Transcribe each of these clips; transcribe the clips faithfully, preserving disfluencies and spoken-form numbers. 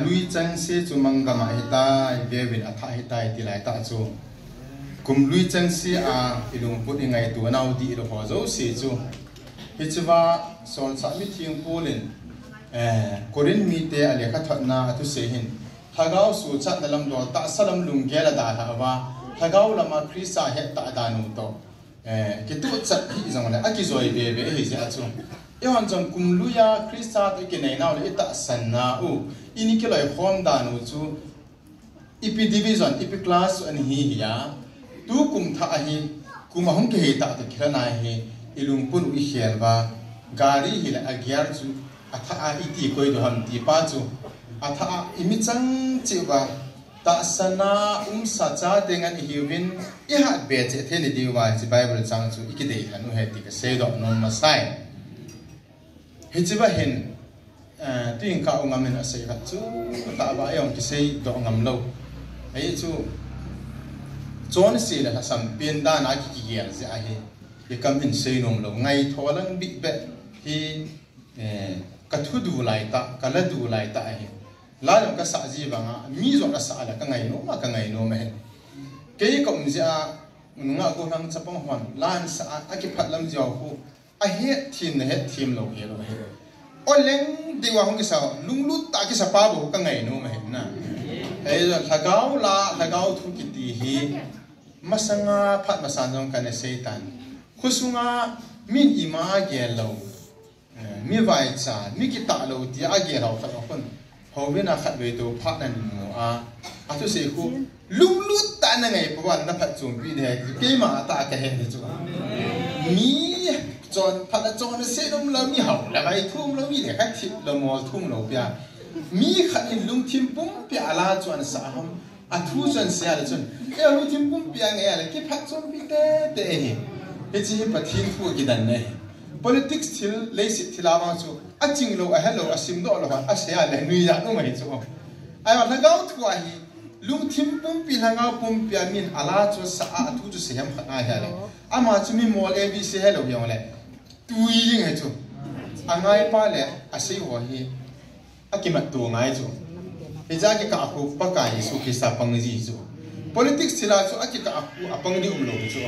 Lui chengse chu manggam ahitai, veuvin athah ahitai ti laitah chu. Kum lui chengse a ilungput ingaito nau dihlou ho jouse chu. Hichea solchah mitheng Paul in, eh, Corinth mite alekhathotna athusei hin, lhagao suhchatna lam dol tahsa lam lunggel adalhah uva, lhagao lama Christa hettah dan u toh, eh, kituhchat hih jongle akijoi bebe ahi jeh a chu. Eihon jong kum lui a Christa toh ikinei nau le itahsan nau, ini kiloikhom dan u chu, ipi division, ipi class u ahi hia, tukum thah ahi, kum ahung kihei tah toh kilhon ahi, ilungput u ikhel uva, gari hile agear chu athah a iti koi diu ham ti pa chu, athah a imichang cheh uva, tahsan a umsa chate ngen ihiuvin, ihatbe cheh thei nadiuva hiche Bible chang chu ikidei lhon u ahi ti kaseidoh nom masai. Hichea hin, eh, tuin ka u ngam in asei khat chu, ka va jong kiseidoh ngam lou. Ahi chu, chonse le lhasam pen dan a ki, kigel jeh ahi, ikam hin seinom lou, ngaito lang beh beh hi, eh, kathu du laitah, kala du laitah ahi. La jong kasah ji vanga, mi jong asah le kangainom a, kangainom ahi. Kei kaum jeh a, nungah gollhang chapang hon, la asah a, akiphat lam jeh a khu, ahetthem na hetthem lou hilou ahi. Oleng ding uva hung kisa, lunglut tah a kisa pa bou kangainom ahi na. Ahi jeh a lhagao la, lhagao thu kiti hi, masanga phat masan jong kana seitan. Khosunga min ima gel lou, eh, mi vaicha, mi kitah lou tia agel ho khat akhun. Houin a khatvei tou phat namu a, athusei khu, lunglut tah a nangai pouva naphatchompi ding ahi, keima tah kahe hi chu. Mi chonphat a chonse umlou, mi hao le vai thu umlou, mi lekha thip lou, mol thu umlou pia. Mi khat in lungthim pumpi a la chu asah ham, athu chu asei a le chun, eh, lungthim pumpi a ngai a le kiphatchompi tete ahi. Hiche hi Pathen thu akidan ahi. Politics thil, leiset thil a vang chu, aching lou, ahelou, asimdoh lou, asei a le nuijat um ahi chu. Ahivang lhagao thu ahi, lungthim pumpi, lhagao pumpi a min a la chu asah a, athu chu asei ham khat ahi a le, ama chu mi mol A B C helou hijongle, tui jing ahi chu. Angaipa le asei ho hi akimatto ngai chu. Hiche a kikah khu Pakai Jesu Christa pang ji chu. Politics thil a chu akikah khu apang ding umlou chu.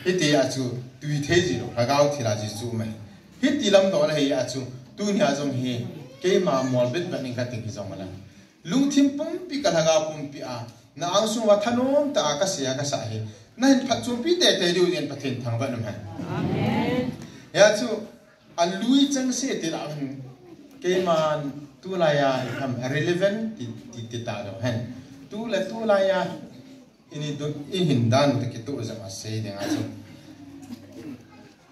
Hitia chu tui thei ji lou, lhagao thil a ji chu um ahi. Hiti lam dol ahi a chu, tunia jong hi, keima mol bet bet ning kating hijongle, lungthim pumpi ka lhagao pumpi a, na angsunga thanom tah a kasei a kasah hi, nahin phatchompi tete diu din Pathen thangvah in umhen. Amen. Hia chu, alui chengse ti lah hin, keiman tulai a, ikam, relevant ti, ti, ti talou hen. Tule tulai a, ini du, ihin dan u toh kitoh jeh a sei ding a chu.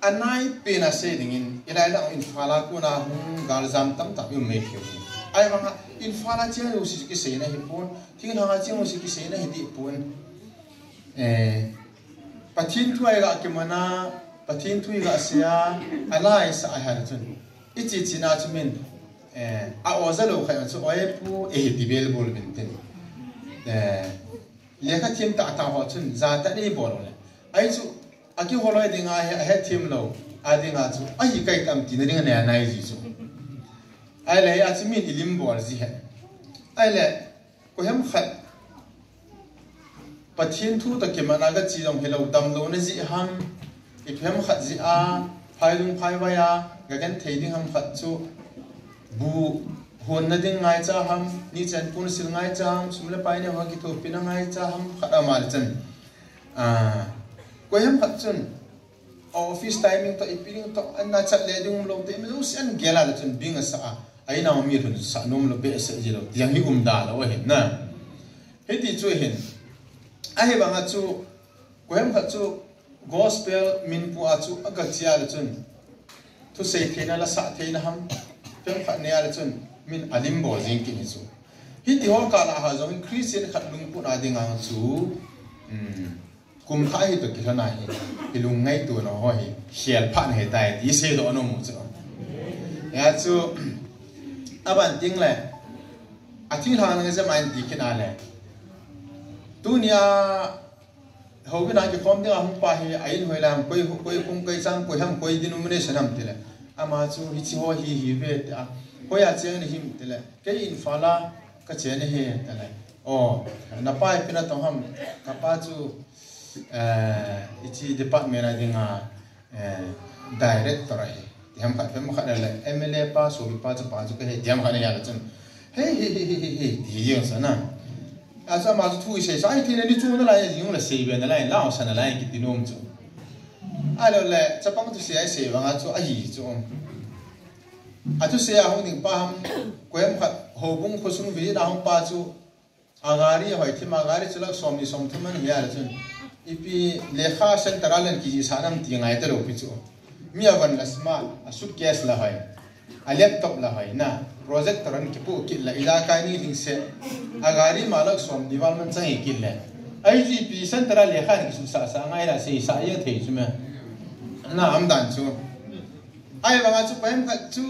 Anaipen a sei dingin, hilai lah Imphal a kona hung galjam tamtah i um mai thei u hi. Ahivanga, Imphal a cheng jouse kiseina hipon, thinglhang a cheng jouse kiseina hideh pon. Eh, Pathen thu a iga kiman a, Pathen thu iga sei a, ala isah a hile chun, iche chena chu min, eh, a oja lou khat chu, "Oi pu," eiti bel bol uvin tin. Eh, lekha them tah tah ho chun, jatah in eibol u le. Ahi chu, akihol loi ding ahi, ahethem lou a dinga chu, ahi kai tam tina ding anei anai ji chu. Ahile, a chu min ilim bol ji hen. Ahile, koiham khat, Pathen thu toh kiman a gache jong hilou, damlouna jeh ham, ipi ham khat jeh a, phailung phaivai a, gagenthei ding ham khat chu, bu honna ding ngaicha ham, nichen pon sil ngaicha ham, sum le pai neo a kithopina ngaicha ham, khat ama le chun. Ah, koiham khat chun, office timing toh, ipi ding toh, ana chat le ding umlou te, mi jouse agel a le chun bing asah a, a in a mi lhunsah nom lou behseh ji lou, ti jong hi umda lou ahin na. Hiti chu ahin. Ahivanga chu, koiham khat chu gospel min pu a chu agache a le chun, thusei theina la sah theina ham, pem khat nei a le chun, min alim bol jing kit hi chu. Hiti ho kah a ha jong Christian khat lungput a dinga chu, um, kum thah hi toh kilhon a hi, ilung ngaito nau ho hi, khel phat nahi tai, ti seidoh nom u chu. Hia chu, aban teng le, athinglhang nang jeh a in ti kit a le. Tunia, houin a kikhom dinga hung pa hi, a in hoi lam, koi, koi khung, koi chang, koi ham, koi denomination ham ti le. Ama chu, hiche ho hi, hi ve ti a. Hoiya cheng nahim ti le. Kei Imphal a, Ka che ni he, tale. Oh, na pa ipi natong ham, ka pa chu, eh, ichi department a dinga, eh, director ahi. Ti ham khat, phem khat le, M L A pa, sopi pa chu, pa chu ka he, ti ham khat le ya le chun. Hey, hey, hey, hey, hey, hey, ti jeng sa na. A chu ama chu thu i sei sa, ai ti le ni chu na lai, jing le sei be na lai, lao sa na lai, kiti nom chu. A le le, chapang thusei a i sei vang a chu, ahi chu. A thusei a hung ding pa ham, koiham khat, houbung khosung visit a hung pa chu, a gari hoi thim a gari chu lakh som ni som thum an hi a le chun. Ipi lekha center a len kijih sa nam ti ngai ta lo pi chu. Mi a van la sma, a suitcase la hoi. A laptop la hoi na. Projector an kipu kit la ila kai ni hing se. A gari ma lakh som ni val man chang hi kit le. Ai ji pi center a lekha ni kisu sa sa ngai la sei sa ye thei chu me. Na am dan chu. Ai vanga chu paim khat chu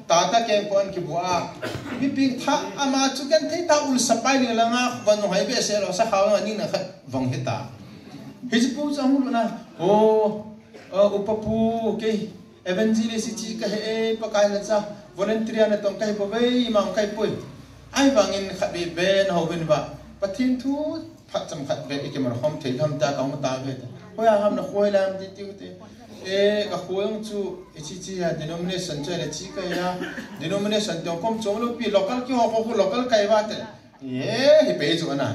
tata keng pon kibu a. Mi ping tha ama chu ken thei ta ul sapai ni langa van hoi be se lo sa khaw nga ni na khat vang he ta. Hi chu pu chu hung lu na. O, o, upa pu, okay. Evangelist chi ka he, Pakai na cha. Volunteer na tong ka he po ve, ma kai poi. Ai vangin khat be be na ho vin va. Pathin thu phat cham khat be i ke mar khom thei ham ta ka mu ta ve ta. Hoi a ham na hoi lam ti ti te. E ka hoi chu e chi chi ya denomination chu le chi ka ya. Denomination tong kom chong lo pi local ki ho ko local kai va te. Ye hi pe chu na.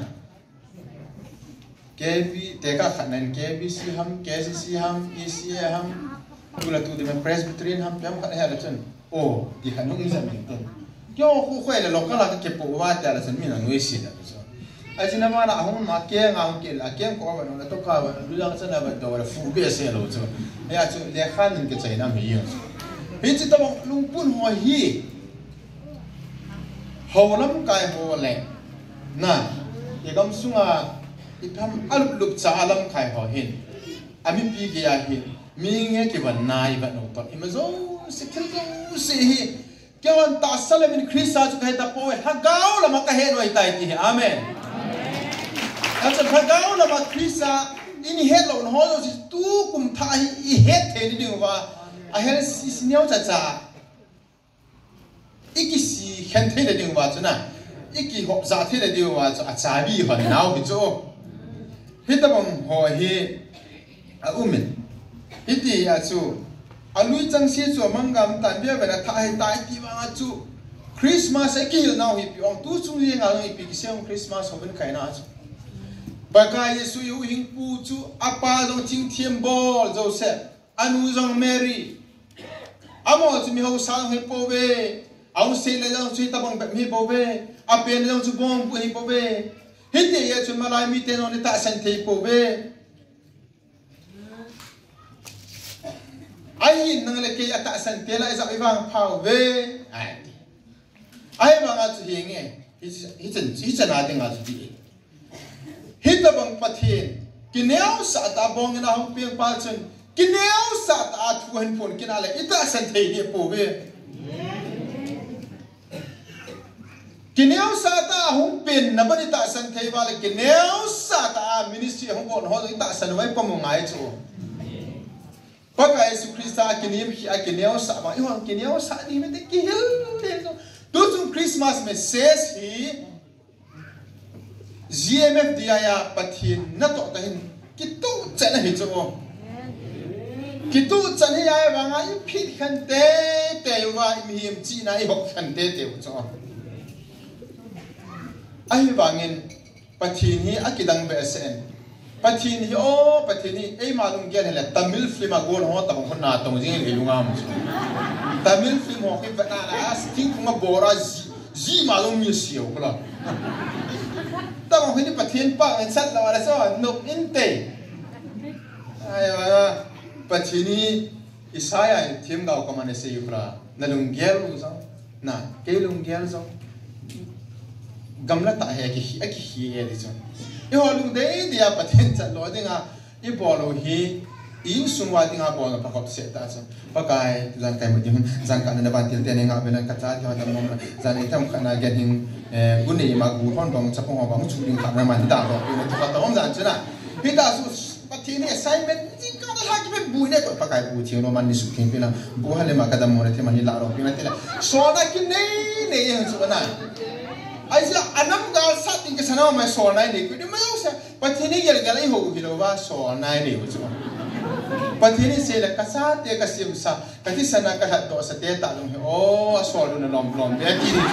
K B, te ka khat nan K B C ham, K C C ham, E C A ham, tu la tu de Presbyterian ham, piam khat he la chun. O, ti khat nung jam in tun. Kyo khu khu le local a ka ke po va ta la chun mi na nui si la chu. A jina ma na hung ma ke nga ke la ke ko va no la to ka va lu yang chana va do la fu be se lo chu. Ya chu le khan ke chai na mi yo. Hi chi to lung pun ho hi. Ho lamkai ho le, na, i gam sunga, i tham a lup lup cha a lamkai ho hin, a mipi gei a hin, mi nge kivan na i van u to, i ma jouse, thil jouse hi, kei hon tahsa le min Krista chu ka he ta poi, lhagao lama ka he noi tai ti hi, amen. Acha lhagao lama Krista, i ni het lo na ho jouse, tu kum tha hi, i het thei ni ding uva, a hel si, si neo cha cha. I kisi khen thei le ding uva chu na, i kihop za thei le ding uva chu a chabi hon nau hi chu. Hi tabang ho hi a um in. Hiti a chu, a lui chang si chu a mang gam tan bia ve na tha hi tai ti vang a chu. Christmas a kihil nau hi pi ong tu chung hi nga hi pi kisiam Christmas ho ben kai na chu. Pakai Jesu i u hing pu chu a pa jong ching thiam bol Joseph. A nu jong Mary. Amo chu mi hausa jong hi po ve. A hung sei le jong chu hi tabang bep hi po ve. A pen le jong chu bong pu hi po ve. Hiti a chu malai mi te jong ni tahsan thei po ve. Ahin nang le kei a tahsan te la i jap i vang phau ve. Ai. Ai vang a chu hi nge. Hi, hi chen, hi chen a ding a chu ti. Hi tabang Pathen, kineosah ta bong in a hung piang pa chun, kineosah ta a thu hin phun kina le, i tahsan thei hi po ve. Kineosah ta a hung pen na ban i tahsan thei va le, kineosah ta a ministry hung bon ho i tahsan vai pa mo ngai chu. Pakai Jesu Krista a kinim hi a kineosah va, i hon kineosah ni me te kihil le chu. Tu chung Christmas message hi, G M F D I a Pathen natoh ta hin kituh chan ahi chu. Kituh chan hi ai vanga i phit khan te te uva i mihem china i hop khan te te u chu. Ahi vangin Pathen hi a kidang behseh in. Pathen hi, o, Pathen hi, eima lunggel hi le Tamil film a gol ho tabang hon na tong jing in ei lunga mu chu. Tamil film ho khi vet na la, a thingphung a bol a ji, ji ma lung mi siau ko la. Tabang hi ni Pathen pa ngen sat la la so, nok in te. Ai, ai, ai. Pathen hi, Isaiah in themgao ka man a sei u kha, na lunggel u jong, na, kei lunggel jong. Gamla ta he ki, a ki hi e di jong. I ho lungdei dei a Pathen chat lo ding a, i bol u hi, i insung uva ding a bol na pha khop se ta jong. Pakai, jan kai mu ding, jan ka na ban til te ne nga be na ka cha ti ho ta mom na, jan i tam kha na gen hin, eh, gu nei ma gu hon bang cha pong bang chu ding kha na man da lo, i na tu kha ta om jan chu na. Hi ta su, Pathen hi assignment, jingkah a lha kibep bu ne ko Pakai bu theng lo man ni su theng pi na, bu ha le ma ka dam mo le the man ni la lo pi na ti la. So na ki nei nei yang su na. A Ka sana mai so nai ni ku ni mai sa. Pathen in gel gel ai ho hi lo ba so nai ni u chu. Pathen in sei la ka sa te ka sim sa. Ka ti sana ka hat do sa te ta lung hi. O, a so lu na lom lom. Be ti ni.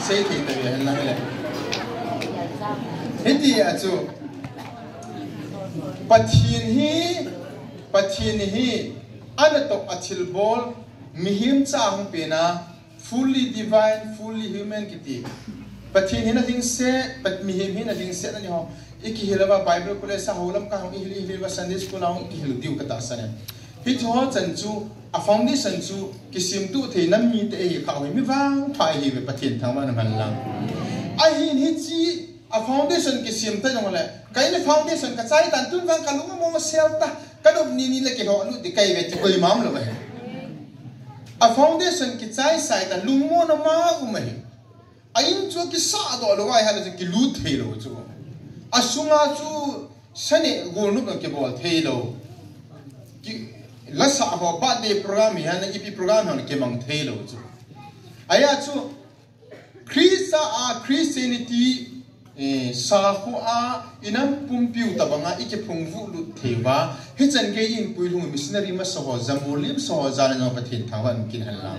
Sei thei ta be hen la le. Hiti a chu. Pathen hi, Pathen hi, ana to a thil bol, mihem cha hung pe na, fully divine, fully human kiti. Pathen hi na lingse, pat mihem hi na lingse na ni ho. I kihil a Bible college sa ho lam ka hung i hil, i hil a Sunday school a hung i kihil diu ka ta sa ne. Hi chu ho chan chu, a foundation chu, kisim tu thei nam mi te hi kha ho mi vang pha hi ve Pathen thangvah na man lang. A hin hi chi, a foundation kisim ta jong le. Ka in foundation ka chai tan tun vang ka lung mo sel ta. Ka dop ni ni le ki ho lu ti kai ve ti koi mam lo he. A foundation ki chai sai ta lung mo na ma u ma he. A in chu ki sa do lo ai ha le chu ki lu thei lo chu. A sunga chu sane gol nu ki bol thei lo. Ki la sa ho birthday program hi ha na ipi program ha ki mang thei lo chu. Aya chu Christa a Christianity, eh, sakhu a inam pumpiu tabanga i kiphung vu lut thei va. Hi chan kei in pui lung missionary ma saho, zamul lim saho, zan no Pathen thangvah in kin han la.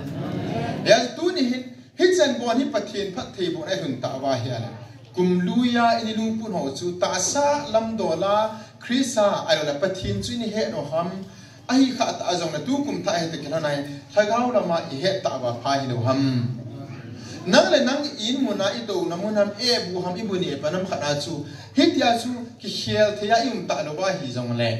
Ya tu ni hin, hi chan bon hi Pathen phat thei bon ai hun ta va hi ale. Kum luya ini lungpun ho chu ta sa lam dola Christa ai la Pathen chu ini he no ham. Ahi kha ta jong le tu kum tha he te kila nai, lhagao lama i he ta va pha hi lo ham. Nang le nang in muna i do na mun ham e bu ham i bu ni e pa nam kha na chu. Hi tia chu ki khel thei a i um ta lo va hi jong le.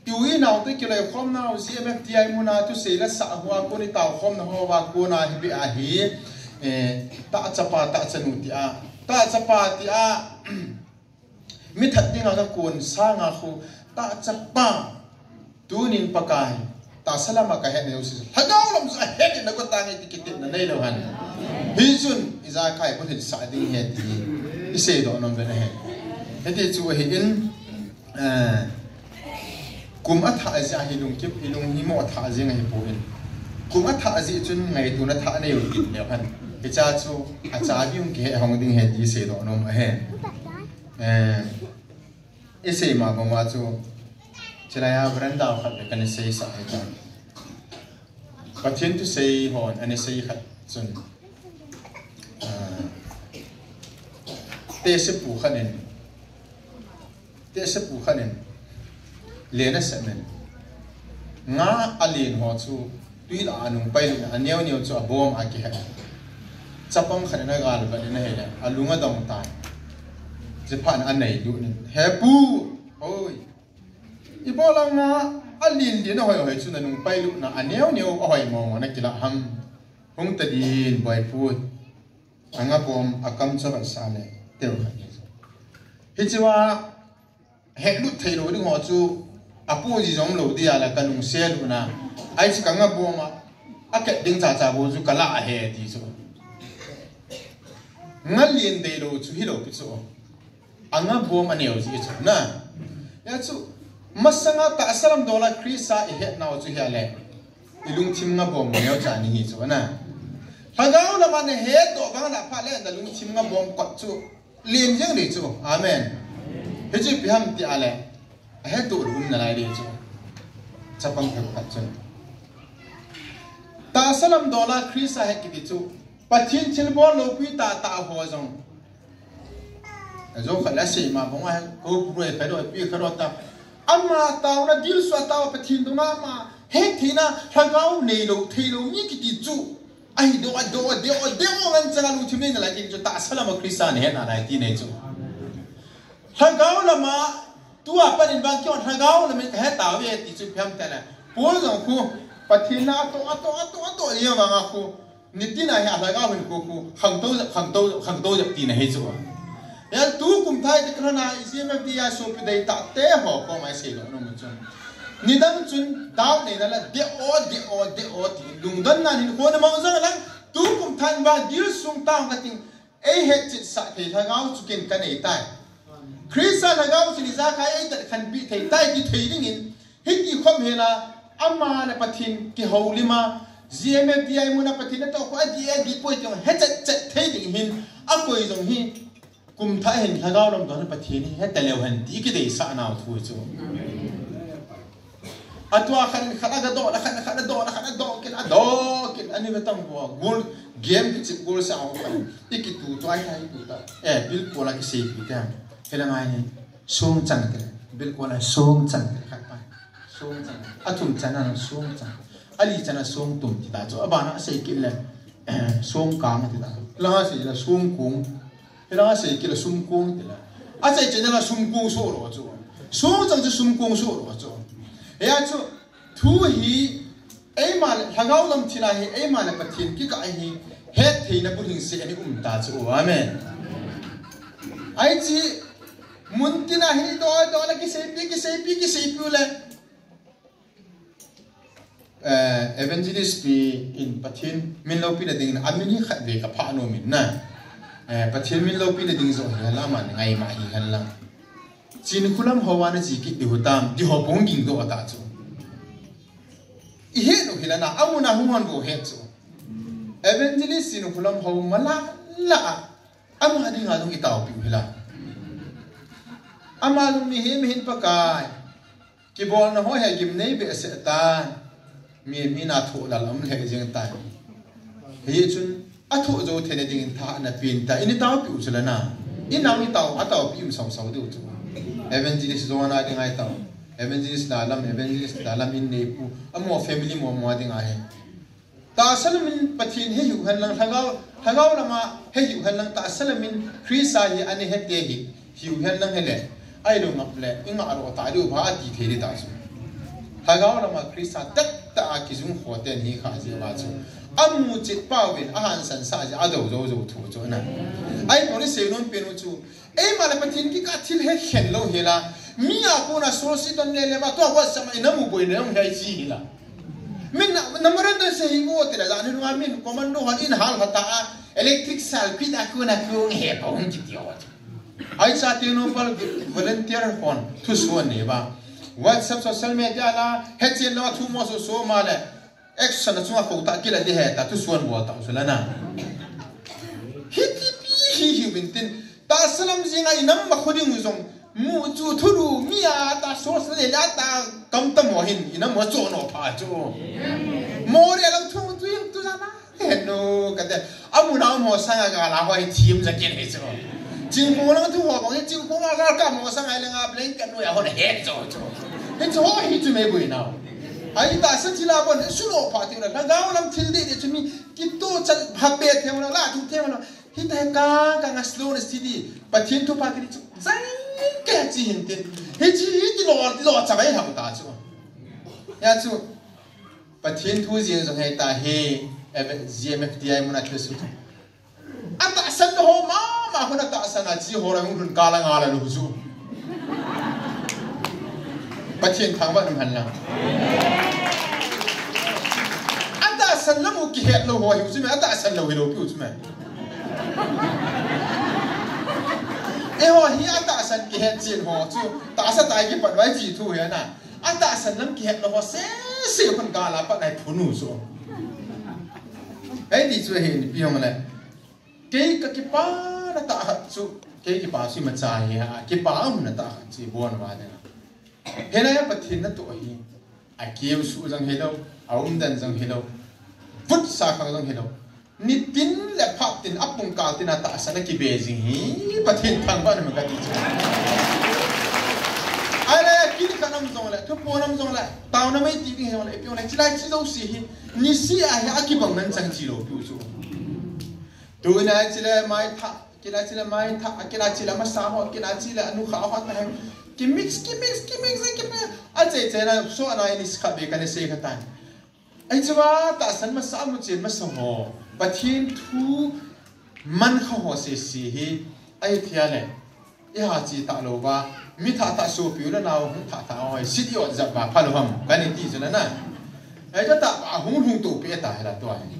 Tu i nau te ki loi khom nau G M F T I muna tu sei la sa hua ko ni tau khom na ho va ko na hi be a hi. Eh, ta chapa ta chanu tia. Ta chapa tia. Mi that dinga ka kun sanga khu ta chapa tunin Pakai ta salama ka het neu si. Lhagao lam sa het na ko ta ngai ti kiti na nei lo han. Hi chun i za kai ko hin sa ding he ti. I sei do nom ve na he. He ti chu hi in, eh, kum a tha a zia hi lung kip, i lung hi mo tha a zia ngai pu in. Kum a tha a zi chun ngai tu na tha nei u in le han. Hi cha chu a cha bi ung ki he hong ding he ti sei do nom a he. Eh, i sei ma bang uva chu, chilai a veranda khat le kan i sei sa hi ta. Pathen thu sei hon, an i sei khat chun. Ah, te se pu khat in, te se pu khat in, le na se men. Nga a len ho chu, tui la a nung pai luna, a neo neo chu a bom a kihe. Chapang khat in a gal vat in a he le, a lung a dong tan. Chiphat na a nei lu nin, "He pu, oi. I bol a nga a len len a hoi hoi chu na nung pai luna, a neo neo a hoi mo mo na kila ham. Hung ta din, boi pu." A nga bom a kam chu a vat sa le, teu khat ni. Hi chu a, he lut thei lo ding ho chu, a pu ji jong lo dia la ka lung se luna. Ai chu ka nga bom a, a ket ding cha cha bo chu ka la a he ti chu. Nga lien dei lo chu hi lo pi chu. A nga bom a neo ji chu na. Ya chu, masanga ta salam dola Christa i het nau chu hi a le. I lungthim nga bom neo cha ni hi chu na. Lhagao lama na he to bang na pha le na lungthim nga bom kot chu. Lien jeng dei chu. Amen. Hi chu pi ham ti a le. A he to um na lai dei chu. Chapang thak phat chu. Ta salam dola Christa he kiti chu. Pathen thilbol lopui tah tah ho jong. Ajo khat la sei ma bang a ko puroi khat do pi khat do ta. Ama tauna dilsu a tao Pathen dona ama hethei na lhagao nei lo thei lo mi kiti chu. Ahi do a do a do a do a ngan changa lungthim nei na lai kiti chu ta salam a Christa nei na lai ti nei chu. Lhagao lama tua panin bang kio lhagao lama ka he ta ve ti chu phiam ta la. Paul jong khu Pathen na a to a to a to a to ye ma nga khu. Nitin a hi a lhagao hin khu khu, khangtou, khangtou, khangtou jep tina hi chu. Ya tu kum thai te khlona i G M F D I a sopi dei tah te ho koma i sei lo nom chu. Nidang chun dau nei na la de o, de o, de o ti. Lungdon na hin khona mang jang lang tu kum than ba dil sung tang ka ting. Ei het chit sa thei lhagao chu ken ka nei tai. Christa lhagao chu ni za kha ei tat khan pi thei tai ti thei ding in. Hiti khom hela, ama le Pathen kihoulima, G M F D I muna Pathen na to ko a di a di poi tiong he chet chet thei ding hin, a koi jong hi, Kum thah hin lhagao lam dona Pathen hi heta leu hen ti kideisah nau thu chu. Atua khat khat a doh, khat khat a doh, khat a doh kit, a doh kit, ani vetang bo. Gol, game kichep gol sa hung khat. I kitu tu ai thai tu ta. Eh, bilkol a kiseipi te. Hela ngai ni. Song chang te. Bilkol a song chang te khat pa. Song chang. A thum chan a song chang. A li chan a song thum ti ta chu. A bana sei kit le. Eh, song kang ti ta. La sei la song kong. Hela sei kit la sum kong ti la. A sei chen la sum kong so lo chu. Song chang chu sum kong so lo chu. Hia chu thu hi eima le lhagao lam thil a hi eima le Pathen kikah hi het theina bulhing se ani um ta chu. Amen. Ai chi mun tina hi do do la kiseipi, kiseipi, kiseipi le. Eh, evangelist pi in Pathen min loupina dingin a min hi khat ve ka phah nom in na. Eh, Pathen min loupina ding jo hi la man ngai ma hi han la. Chin khulam ho wa na ji kit di ho tam, di ho pong ging do ta chu. I he no hi la na, amun a hung han bo he chu. Evangelist Chin khulam ho ma la la a, ama ding a dung i tao pi hi la. Ama dung mi he mi hin Pakai. Kibolna ho hi gimnei behseh tan. Mi, mi na thoh lal um lheh jeng tan. Hichun, a thoh jou theina dingin tha na pen ta. I ni tao pi u chu la na. I nau ni tao, a tao pi um sau sau diu chu. Evangelist John a ding ai tao. Evangelist la lam, evangelist la lam in nei pu. Amo family mo mo ding a he. Tahsa lamin Pathen he hiu hen lang, lhagao, lhagao lama he hiu hen lang, tahsa lamin Krista hi ani he te hi, hiu hen lang he le, ai lo ngap le, i ngah lo ta diu ba a ti thei di ta chu. Lhagao lama Krista tak ta a kijung kho ten hi kha ji ba chu. A mu chit pau vin, a han san sa ji, a do zo zo thu chu na. Ai poni sei non pen u chu, Eima le Pathen kikah thil he khen lo hi la. Mi a kona source don le le ma to WhatsApp ma ina mu boi ne ong hei chi hi la. Min na, na maran da se hi mo te la, jani lu min commando han in hal hata a electric sal pi da kona ku he pa hung ki tio. Ai cha te no pal volunteer hon thu so ne ba. WhatsApp social media la he chen lo thu mo so so ma le. Action a chunga kho ta kila di he ta tu suan bo ta su la na. Hiti pi hi hi min tin. Tahsa lam jinga i nam ma khoding u jong. Mu chu thu ru mi a ta so sa le la ta kam ta mo hin i nam mo cho no pha chu. Mo re lang thu tu yang tu jana. He no ka te. Amu na mo sanga ga la hoi thim ja ken he chu. Chingkong lang thu ho bang chingkong ga ka mo sanga le nga blanket no ya ho le he chu chu. He chu ho hi chu me bui na. Ai tahsa thil a bon, sulo pha thei la, lhagao lam thil dei dei chu mi, kito chan pha pe thei la, la thu thei la. Hita he ka, ka nga slow na steady, Pathen thu pha kiri chu, zai ke chi hin tin. He chi hi ti lo, ti lo cha bai ha ta chu. Ya chu, Pathen thu jing jong he ta he, G M F D I mun a thil su. Atahsan ho mama, hon atahsan a chi ho la hung lhun kala nga la lu chu. Pathen thangvah in um hen lang. Atahsan lam u kihet lou ho hi u chu me, atahsan lou hi lou pi u chu me. Eiho hi atahsan kihet chen ho chu, tahsa tai kipat vai chi thu hi ana. Atahsan lam kihet lou ho sese hon kala pat nai phun u chu. Ei ti chu hi ni pi hong le. Kei ka kipana tah khat chu, kei kipa chu imacha hi a, kipa a hung na tah khat chu i bon uva ding a. Hilai a Pathen natoh hi, a keu suh jong hilou, a umdan jong hilou, vutsa khang jong hilou. Nitin le phat tin a pungkal tin a tahsan a kibe jing hi, Pathen thangvah in um kati chu. Ahile, kin khat nam jong le, thuphon nam jong le, taona mei ti ding jong le, ipi jong le, chilai chi jouse hi, niseh a hi a kibang nan chang chi lou pi u chu. Tuna chile mai tha, kila chile mai tha, kila chile masa ho, kila chile anu kha ho ta he. Ki mix, ki mix, ki mix, ki mix. A che che na so ana ini skha be ka ne se ka tan. Ai chuva tahsan masa mu chen masa ho. Pathen thu man kha ho se se hi. Ai thia le. I ha chi ta lou va, mi tha tha sopi u le nau hung tha tha hoi, sit i ot jat va pha lou ham, ka ni ti chu la na. Ai ka ta va hung hung to pe ta hela to ai.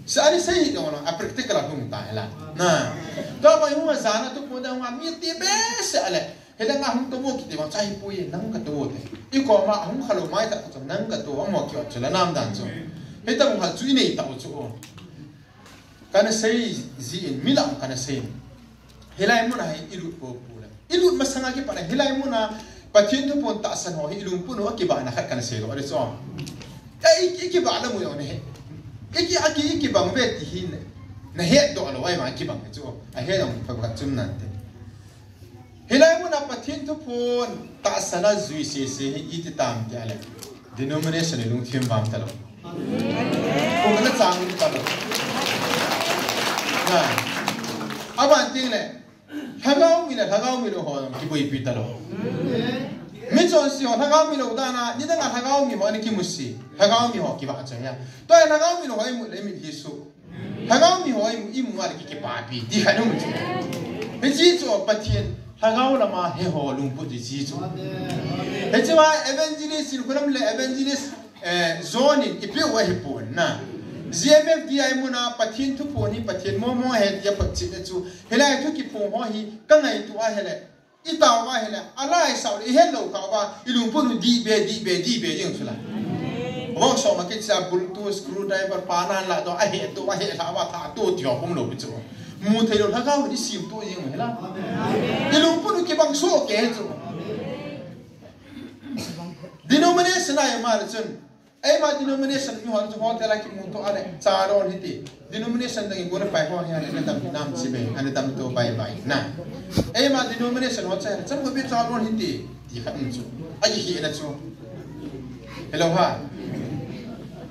Sa ni sei hi dong a practical a hung ta hela. Na. To va hung a jana tu pon da hung a mi ti be sa le. Hela nga hung to mo ki ti ma chai pui nang ka to te. I ko ma hung kha lou mai ta ka nang ka to mo ki ot chu la nam dan chu. Heta hung ha chu i nei ta u chu. Kana sei ji in mi lam kana sei. Hilai muna hi ilut popo le, ilut masanga kipat le, hilai muna Pathen thuphon tahsan ho hi ilungpun u akibahna khat kana seidoh ding chu. Ei, i, ikibah le mu jong nahe. Iki, aki, ikibang ve ti hi na, nahetdoh lou, ahivang kibang chu. Ahe jong phabep chom nante. Hilai muna Pathen thuphon tahsan a jui sese hi iti tam ti a le, denomination ilungthim vam talou. Kum le chang talou. Na. Aban teng le, lhagao mi le lhagao milou ho jong kiboipi talou. Michonse ho lhagao milou dan a, nidang a lhagao mi ho ana kimusit. Lhagao mi ho kivahchoi a. Tua lhagao milou ho imu le imu hi su. Lhagao mi ho imu, imu a le ki, kipapi ti khat um chu. Hiche chu Pathen lhagao lama he ho lungput ti chu. Hiche a evangelist in, khulam le evangelist, eh, John in ipi u ahi pon na. G M F D I muna Pathen thuphon hi Pathen momo ahi ti aphotchetna chu. Hilai thu kiphong ho hi kangaito a hile, itao uva hile, alai sao le ihet lou kah uva, ilungpun u dih be, dih be, dih be jeng chu la. Workshop a kicha bultu, screwdriver, pa nan la to, ahe to, ahe la uva, tha to, ti ho um lou pi chu. Mu thei lou lhagao in isim to jeng u hila. Ilungpun u kibang soh kei chu. Denomination a ima le chun. Eima denomination mi ho chu hotel a kimu to a le, cha don hiti. Denomination dang in gol pai ho hi a le, ana dam nam chi be, ana dam to bye bye na. Eima denomination ho cha, cham ko be cha don hiti, ti khat um chu. Ahi hi na chu. Hello ha.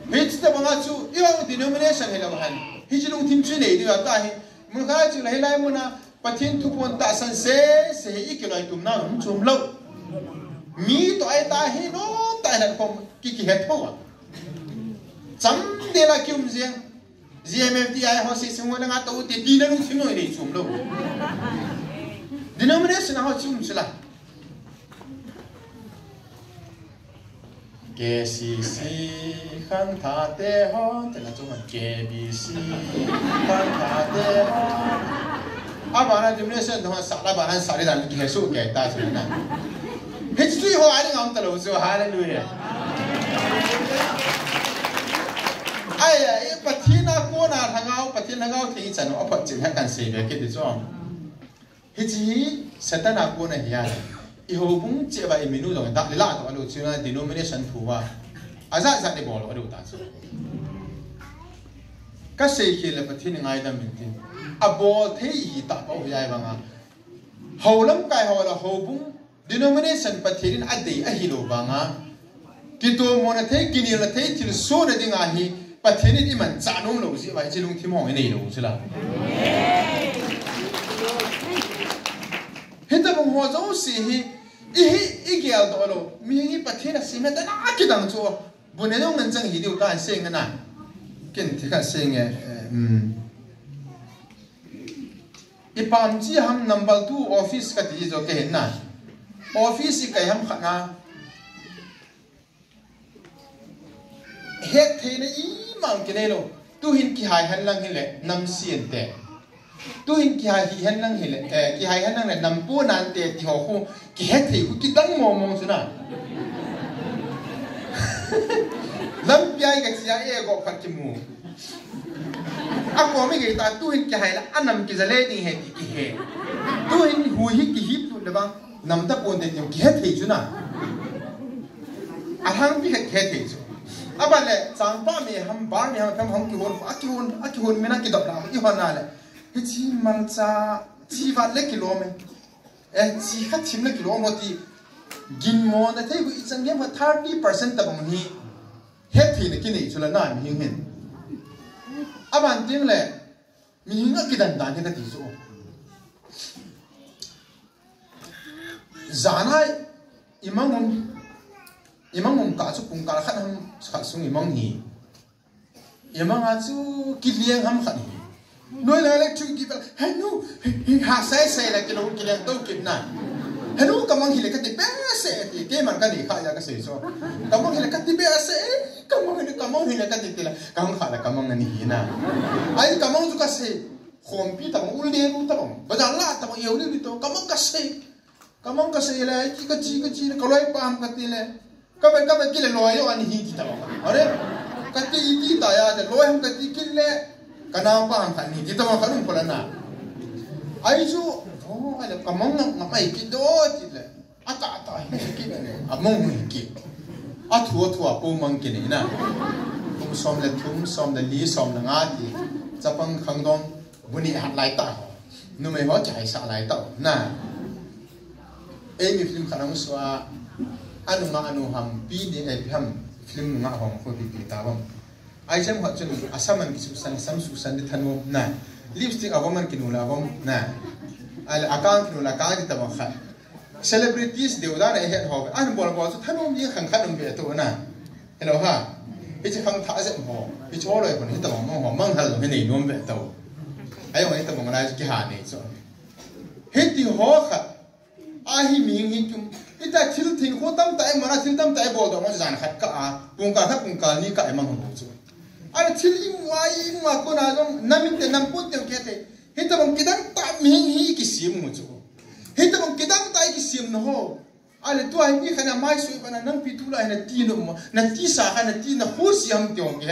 Hiche tabang a chu, i ho denomination hello han. Hiche lungthim chu nei diu ta hi. Mun kha chu le hilai muna, Pathen thuphon tahsan sese hi ikiloitumna um chom lou. Mi to ai ta hi nom ta hi na khom ki, kihet ho a. Cham de la ki um jeng. G M F D I ho sese ho na nga to te ti na lungthim noi nei chom lou. Denomination ho chu um sila. K C C khangthah te ho, te la chu man K B C khangthah te ho. Abana denomination dong sa, abana sa le dan kihe soh kei ta chu na. Hiche chu ho a ding um talou chu, hallelujah. Ai, ai, Pathen a kona lhagao, Pathen lhagao thei chan u aphotchet hi kan sei be kit chu. Hiche hi Satan a kona hi a le. I houbung cheh uva i min u jong dah le la to a lou chu na denomination thu uva. Ajat jat le bol u a lou ta chu. Ka sei khel le Pathen in ngaidam in tin. Abol thei hi ta pau hi ai vang a. Hou lamkai ho la houbung denomination Pathen in adei ahi lou vang a. Kitomona thei, kinelna thei, thilsohna ding a hi, Pathen in imanchah nom lou jeh uva hiche lungthim ho inei lou chu la. Hitabang ho jouse hi, i hi, i geldoh lou, mi hi Pathen a sem he ta na kidang chu, bu ne dong ngan chang hi diu ta an seng na. Ken thi kha seng e, eh, um. I pam chi ham number two office kati jo ke hin na. Office i kai ham khat na. Hettheina imang kinei lou. Tuhin kihai hen lang hile, nam sien te. Tuhin kihai hi hen lang hile, eh, kihai hen lang le, nam pu nan te ti ho khu, kihetthei khu kidang mo mo chu na. Lampi a i ka chia e go khat kimu. Akom i gei ta tuhin kihai la, anam kija le ding he ti kihe. Tuhin hui hi kihip tu le bang, nam ta pon te ti kihe thei chu na. Alhangpi khat kihe thei chu. Aban le, changpa mi ham, bar mi ham, tham ham kihon, akihon, akihon mina kidop la, i hon na le. Hiche malcha, chi vat le kilom e. Eh, chi khat thim le kilom ho ti. Ginmo na thei hu i chan gem kha thirty percent tabang hi. Hettheina kinei chu la na mihing hin. Aban teng le, mihing a kidan dan hi kati chu. Jan a i mang um, i mang um kah chu pung kal khat ham khat sung i mang hi. I mang a chu kileng ham khat hi. Noi la le chu ki bel, "Hai nu, hi, hi, ha sai sai la kilo kileng to kit na. Hai nu, ka mang hi le kati behseh ti, keiman kanei kha a kasei chu. Ka mang hi le kati behseh, ka mang hi le, ka mang hi le kati ti la, ka mang kha la ka mang ani hi na. Ai ka mang chu kasei, khompi tabang, ul de lu tabang, bazar la tabang, eu li li to, ka mang kasei. Ka mang kasei le, ki kachi, kachi le, ka loi pa ham kati le. Ka be, ka be kile loi yo ani hi ti tabang. Are, kati ti ta ya, de loi ham kati kile, ka nao pa ham kani ti tabang ka nung pala na. Ai chu, Oh, ale, ka mang ngam, ngam ai kit do ti le. Ata, ata, hi kit le. A mang hi kit. A thu, a thu, a po mang kit ni na. Kum som le thum, som le li, som le nga ti. Chapang khangdong, bu ni hat lai ta ho. Numei ho chai sa lai ta ho. Na. Ei mi film khat ang sua. Anu nga anu ham, pi ni ei pi ham. Film nga hong ko pi pi ta bang. Ai chem hot chun, a sam an kisusan, sam susan di thanom na. Lipstick a vom an kinula vom na. Ale a kang kinula kang di tama khat. Celebrities deu dan a het ho. An bol bol chu thanom di khang khat um be to na. Hello ha. Hiche khang tha jep ho. Hiche ho loi kon hi tama mong ho. Mang hal lo hi nei nom be to. Ai ong hi tama lai ki ha nei chu. Hiti ho khat. Ahi mihing hi kum. Ita thil thing kho tam ta e mana thil tam ta e bol do ma jan khat ka a. Pung ka khat pung ka ni ka e mang ho chu. Are thil i mu a i mu a ko na jong namin te nam put te ke te. Hita bang kidang ta mihing hi kisim mu chu. Hita bang kidang ta i kisim na ho. Ale tu ai mi khana mai sui bana nang pi tu lai na ti no ma. Na ti sa kha na ti na ho si am te ong ke.